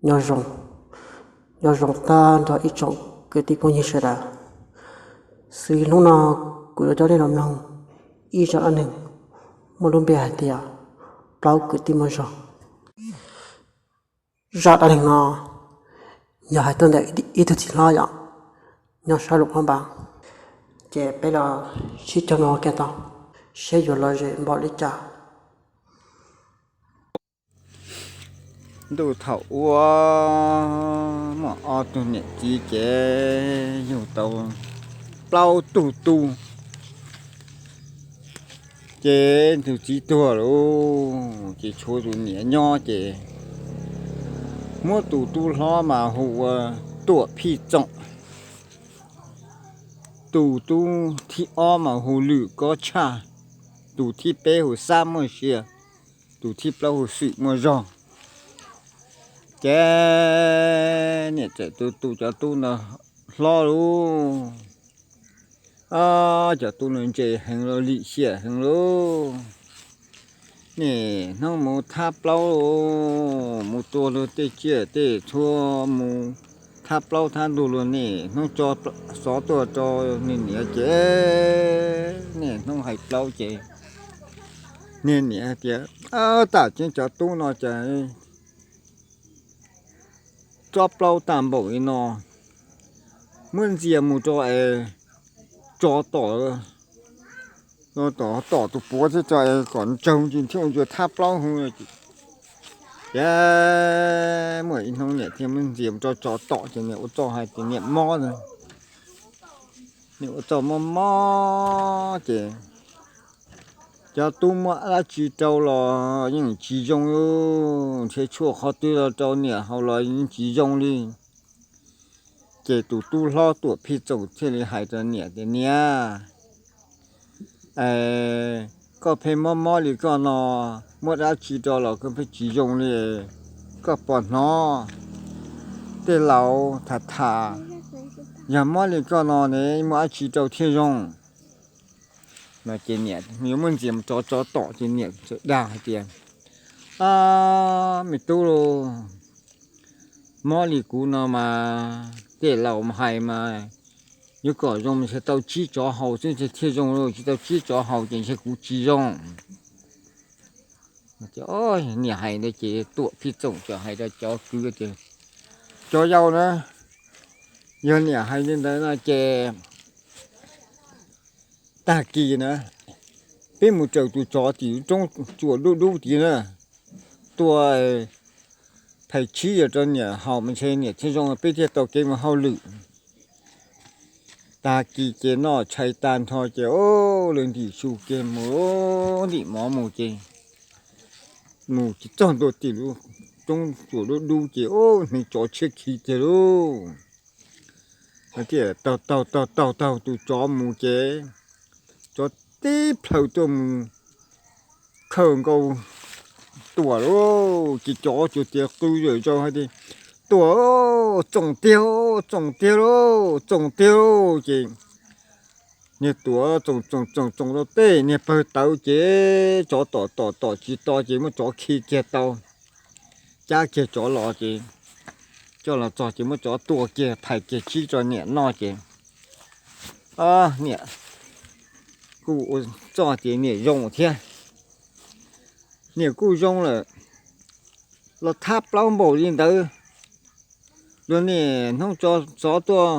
Nyob zoo, nyob zoo tag nrho ib tsoom kwv tij phooj ywg sawv daws. Xws li hnub no kuv yuav coj nej los mloog ib zaj dab neeg muaj lub npe hais tias plaub kwv tij muaj zog. Zaj dab neeg no yog hais tuaj ntawm ib tug txiv hlob yom, nyob sab Luam Phab Npas. Ces peb los sib cog mloog ua ke tau, seb yuav lom zem npaum li cas. Ntuj thaum ub muaj ob tug niam txiv ces yug tau plaub tug tub. Ces tus txiv tuag lawm ces tshuav tus niam nyob ces muab tus tub hlob mas hu ua Tuam Phij Txoom. Tus tub thib ob mas hu Lwm Kob Tshaj, tus thib peb hu Xab Muaj Sia, tus thib plaub hu Xwm Muaj Zog. Ces niam txawm tu tu cov tub no hlob lauj. Cov tub no ntse heev lauj, lim hiam heev lauj. Niaj hnub mus thab plaub, mus tua luag tej tsiaj tej txhu, mus thab plaub thab ntug luag, niaj hnub tso xov tuaj rau niag niam ces niaj hnub hais plaub ces niag niam tias, Tam tseeb cov tub no ces tsob plaub tag npaum li no, muab ntxias mus rau es tsov tom, tom tus puav thiab tso es kom ntsaug ntsis thiaj ua ncua thab plaub hu. Ces muaj ib hnub niam thiaj muab ntxias mus rau tsov tom ces niam ua txuj hais tias niam mob, niam ua txuj mob mob ces cov tub muab dab tsi rau los yeej tsis zoo li, nrhiav tshuaj qhov twg los rau niam haus los yeej tsis zoo li. Ces tus tub hlob Tuam Phij Txoom thiaj li hais rau niam tias, Niam, koj pheej mob mob li koj no, muab dab tsi rau los koj pheej tsis zoo li. Koj puas hnov tej laus tham tham, yog mob li koj no ne muab dab tsi rau thiaj zoo? No ces niam yuav muab ntxias mus rau tsov tom ces niam txawm dag hais tias, Ab, me tub lauj, mob li kuv no mas tej laus hais mas yuav kom zoo mas ntshe tau tsib tsov haus xwb ntshe thiaj zoo lauj, tsis tau tsib tsov haus ces ntshe kuv tsis zoo. Niam hais ntawd ces Tuam Phij Txoom txawm hais rau cov kwv tias, Cov yau na, yog niam hais li ntawd no ces tag kis na peb mus raws tus tsov tim lub roob tsuas dub dub tid na, tua phais tshib yog rau niam haus mas ntshe niam thiaj zoo peb thiaj tau kev mus hauj lwm. Tag kis ces noj tshais tag nrho ces lawv ntim su kiag mus, ntim mov mus ces mus tsis txog ntua tim lub roob tsuas dub dub ces hneev tsov tshiab khi tiag lauj. Thiaj taug taug taug taug taug tus tsov mus ces tsov tib plhaw tuaj mus khawm nkaus Tuam lauj. Ces cov tsuas tias qw zom zaws hais tias, Tuam, Txoom tiag, Txoom tiag lauj, Txoom tiag lauj. Ces niag Tuam Txoom Txoom Txoom Txoom rau tej niag pawg tawv ces tsov tom tom tom tsis to ces muab tsov khi kiag tau, cab kiag tsov los ces coj los txog ces muab tsov tua kiag phais kiag tsib rau niam noj ces niam kuj ua txuj ces niam zoo thiab. Niam kuj zoo lawm, los thab plaub npaum li ntawd, luag niaj hnub tso xov tuaj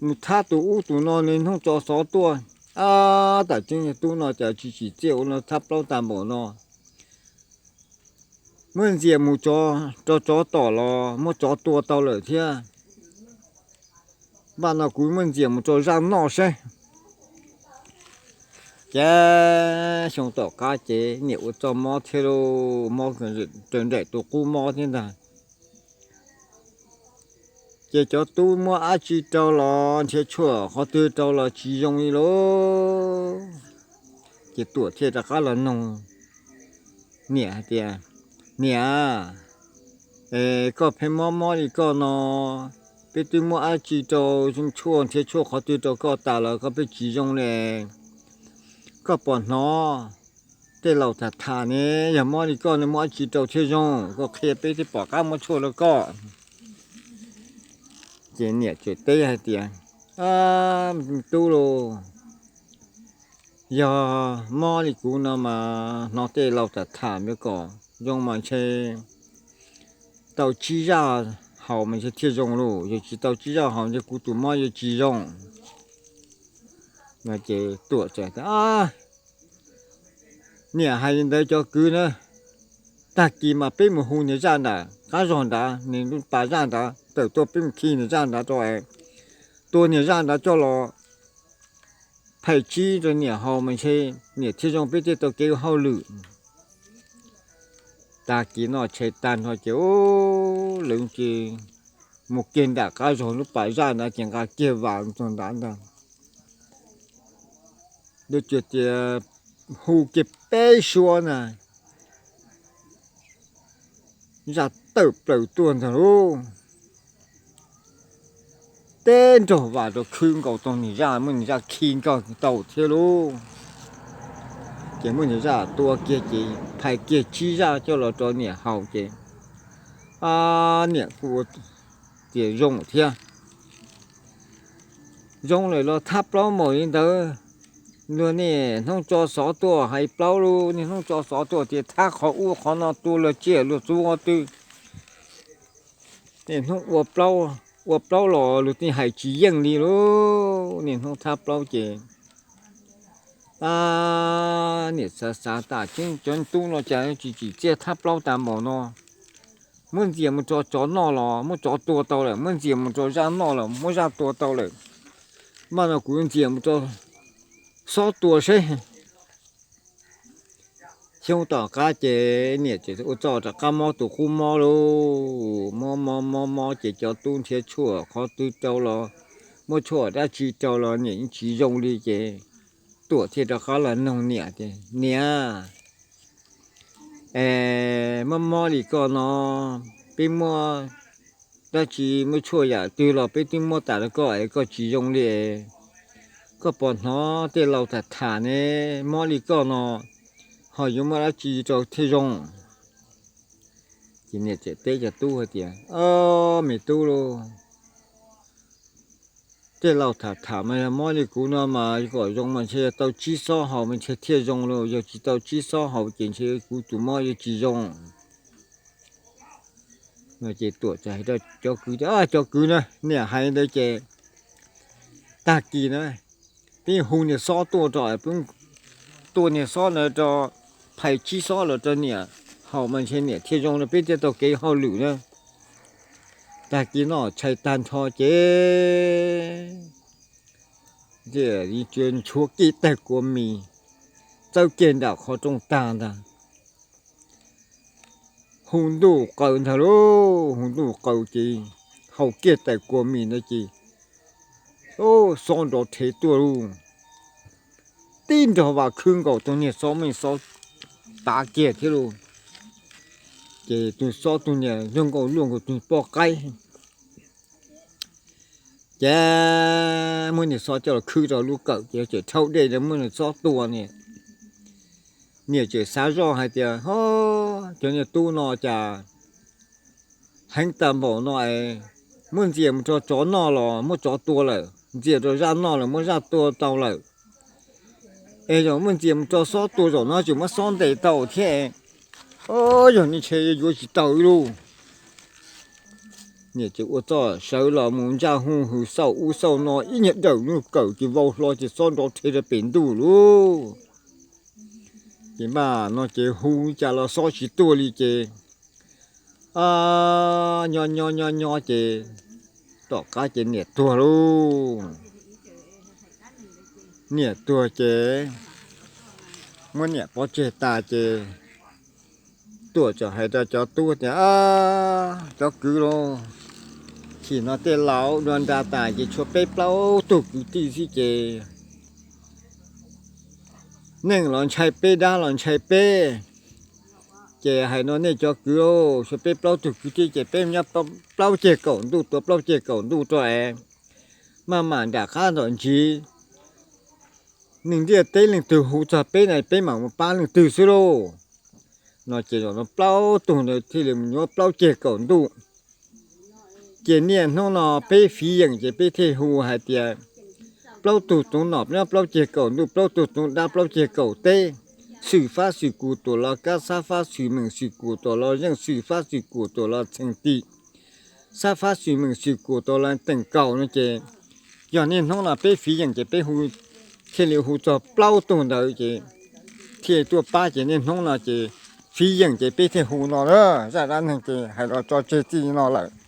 mus thab tus ub tus no, niaj hnub tso xov tuaj. Ab, tam tseeb tub no cas tsis tsim txiaj ua no thab plaub tag npaum no. Muab ntxias mus rau tsov tom los muab tsov tua tau lawm thiab. Npaj no kuv muab ntxias mus rau zaj noj seb. Ces xyoo tom qab ces niam ua txuj mob thiab lauj, mob raws nraim tus qub mob thiab ntag. Ces cov tub muab dab tsi rau los nrhiav tshuaj qhov twg rau los tsis zoo li lauj. Ces Tuam thiaj rov qab los noog niam hais tias, Niam, koj pheej mob mob li koj no, peb twb muab dab tsi rau, tshuaj nrhiav tshuaj qhov twg rau koj tas los koj pheej tsis zoo li. Koj puas hnov tej laus tham tham ne, yog mob li koj ne muab dab tsi rau thiaj zoo, koj qhia peb thiaj pom qab muab tshuaj rau koj. Ces niam tseem teb hais tias, Tub lauj, yog mob li kuv no mas hnov tej laus tham tham kom zoo mas ntshe tau tsib zaj haus mas ntshe thiaj zoo lauj, yog tsis tau tsib zaj haus ntshe kuv tus mob yuav tsis zoo. Ces Tuam txawm tias, Niam hais li ntawd cov kwv na, tag kis mas peb mus hu niag zaj nram qab zog nrad, niag lub pas zaj nrad tawm tuaj, peb mus khi niag zaj nrad rau, tua niag zaj nrad coj los phais tsib rau niam haus mas ntshe niam thiaj zoo, peb thiaj tau kev ua hauj lwm. Tag kis noj tshais tag nrho ces lawv ces mus kiag nram qab zog lub pas zaj nrad ces nqa kiag vas txog nrad ntag. Lawv tias hu kiag peb suab na, zaj tawm plaws tuaj ntag lauj. Teb nrog vas rau khwb nkaus tau niag zaj, muab niag zaj khi nkag tau thiab lauj. Ces muab niag zaj tua kiag ces phais kiag tsib zaj coj los rau niam haus ces niam kuj tias zoo thiab. Zoo lawm los thab plaub npaum li ntawd, luag niaj hnub tso xov tuaj hais plaub lauj, niaj hnub tso xov tuaj tias thab qhov ub qhov no, tua luag tsiaj luag txhu qhov twg. Niaj hnub ua plaub los luag tej hais tsis yeej li lauj, niaj hnub thab plaub ces niam xav xav tas, Tseeb cov tub no cas tsis tsim txiaj thab plaub tas npaum no. Muab ntxias mus rau tsov noj los muab tsov tua tau lawm, muab ntxias mus rau zaj noj los muab zaj tua tau lawm. Mas no kuv ntxias mus rau xob tua seb. Xyoo tom qab ces niam tseem ua txuj rov qab mob tus qub mob lauj, mob mob mob mob ces cov tub nrhiav tshuaj qhov twg rau los, muab tshuaj dab tsi rau los niam yeej tsis zoo li ces Tuam thiaj rov qab los noog niam tias, Niam, es mob mob li koj no, peb muab dab tsi muab tshuaj yam twg los peb twb muab tas rau koj es koj tsis zoo li. Koj puas hnov tej laus tham tham ne, mob li koj no ho yuav muab dab tsi rau thiaj zoo? Ces niam tseem teb cov tub hais tias, Ob, me tub lauj, tej laus tham tham mas yog mob li kuv no mas kom zoo mas ntshe tau tsib xob haus mas ntshe thiaj zoo lauj, yog tsis tau tsib xob haus ces ntshe kuv tus mob yuav tsis zoo. No ces Tuam txawm hais rau cov kwv tias, Cov kwv na, niam hais ntawd ces tag kis na peb hu niag xob tuaj rau, peb tua niag xob ntawd rau, phais tsib xob los rau niam haus mas ntshe niam thiaj zoo no peb thiaj tau kev hauj lwm na. Tag kis noj tshais tag nrho ces ntshuav kiag tawg kua mis, txawb kiag nram qhov rooj tag ntag. Hu ntuj qaws ntag lauj, hu ntuj qaws ces haus kiag tawg kua mis ntawd ces xob nrov rhe tuaj lauj. Tib nrog vas khwb nkaus tau niag xob, muab xob tav kiag thiab lauj. Ces tus xob tus niag zoo nkaus luaj nkaus tus poj qaib. Ces muab niag xob coj los khwb rau lub kawm ces tseem rhaub dej rau muab niag xob tua. Niam tseem xav zoj hais tias, Ho, cov niag tub no cas heev tas npaum no es, muab ntxias mus rau tsov noj los muab tsov tua lawm, ntxias rau zaj noj los muab zaj tua tau lawm, es zaum muab ntxias mus rau xob tua zaum no tseem muab xob ntes tau thiab. Yog ne ntshe yuav tsis tau ib lub. Niam tseem ua txuj sawv los mus ntsaj huj hws xauj ub xauj no ib nyuag dawm lub kawm ces vau hlo ces xob nrov rhe rau pem ntuj lauj. Ces mas no ces hu cas los xob tsis tuaj li ces nyob nyob nyob nyob ces tom qab ces niam tuag lauj. Niam tuag ces muab niam pov tseg tas ces Tuam txawm hais rau cov tub tias, Cov kwv lauj, chim no tej laus dua nra tas ces tshuav peb plaub tug kwv tij xwb ces neeg los ntshai peb, dab los ntshai peb. Ces hais no nej cov kwv lauj, tshuav peb plaub tug kwv tij ces peb nyob plaub ceg kaum ntuj, tua plaub ceg kaum ntuj rau es maj mam nram qab nram ntsis neeg ntiaj teb leej twg hu txog peb na peb mam mus pab leej twg xwb lauj. No ces zaum no plaub tug ntawd thiaj li mus nyuab plaub ceg kaum ntuj. Ces niaj hnub no peb fiv yeem ces peb thiaj hu hais tias plaub tug txoov nom nyob plaub ceg kaum ntuj, plaub tug txoov dab plaub ceg kaum teb, xwm fab xwm kus tuam los kab, xab fab xwm meem xwm kus tuam los zeej, xwm fab xwm kus tuam los txheem tim, xab fab xwm meem xwm kus tuam los teem kaum no ces yog niaj hnub no peb fiv yeem ces peb hu, thiaj li hu txog plaub tug ntawd ces thiaj tuaj pab ces niaj hnub no ces fiv yeem ces peb thiaj hu no na. Zaj dab neeg ces hais los tso tseg txij no lawm.